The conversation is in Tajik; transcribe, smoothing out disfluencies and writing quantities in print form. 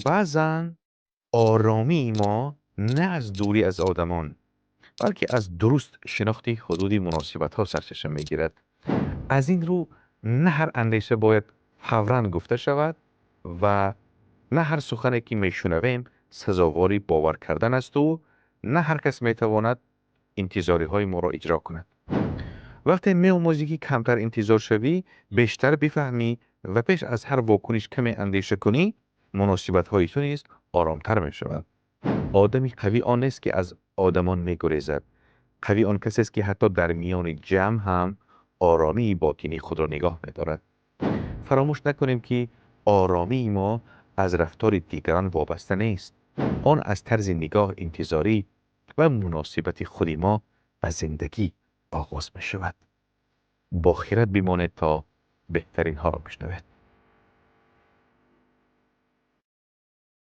Баъзан оромии мо на аз дурӣ аз одамон, балки аз дуруст шинохти ҳудуди муносибатҳо сарчашма мегирад. Аз ин рӯ, на ҳар андеша бояд фавран гуфта шавад ва на ҳар сухане ки мешунавем, сазовори бовар кардан асту на ҳар кас метавонад интизориҳои моро иҷро кунад. Вақте меомӯзӣ, ки камтар интизор шавӣ, бештар бифаҳмӣ ва пеш аз ҳар вокуниш каме андеша кунӣ, муносибатҳои ту низ оромтар мешаванд. Одами қавӣ он нест, ки аз одамон мегурезад. Қавӣ он касест, ки ҳатто дар миёни ҷамъ ҳам оромии ботинии худро нигоҳ медорад. Фаромӯш накунем, ки оромии мо аз рафтори дигарон вобаста нест. Он аз тарзи нигоҳ, интизорӣ ва муносибати худи мо ба зиндагӣ оғоз мешавад. Бо хирад бимонед, то беҳтаринҳоро бишнавед.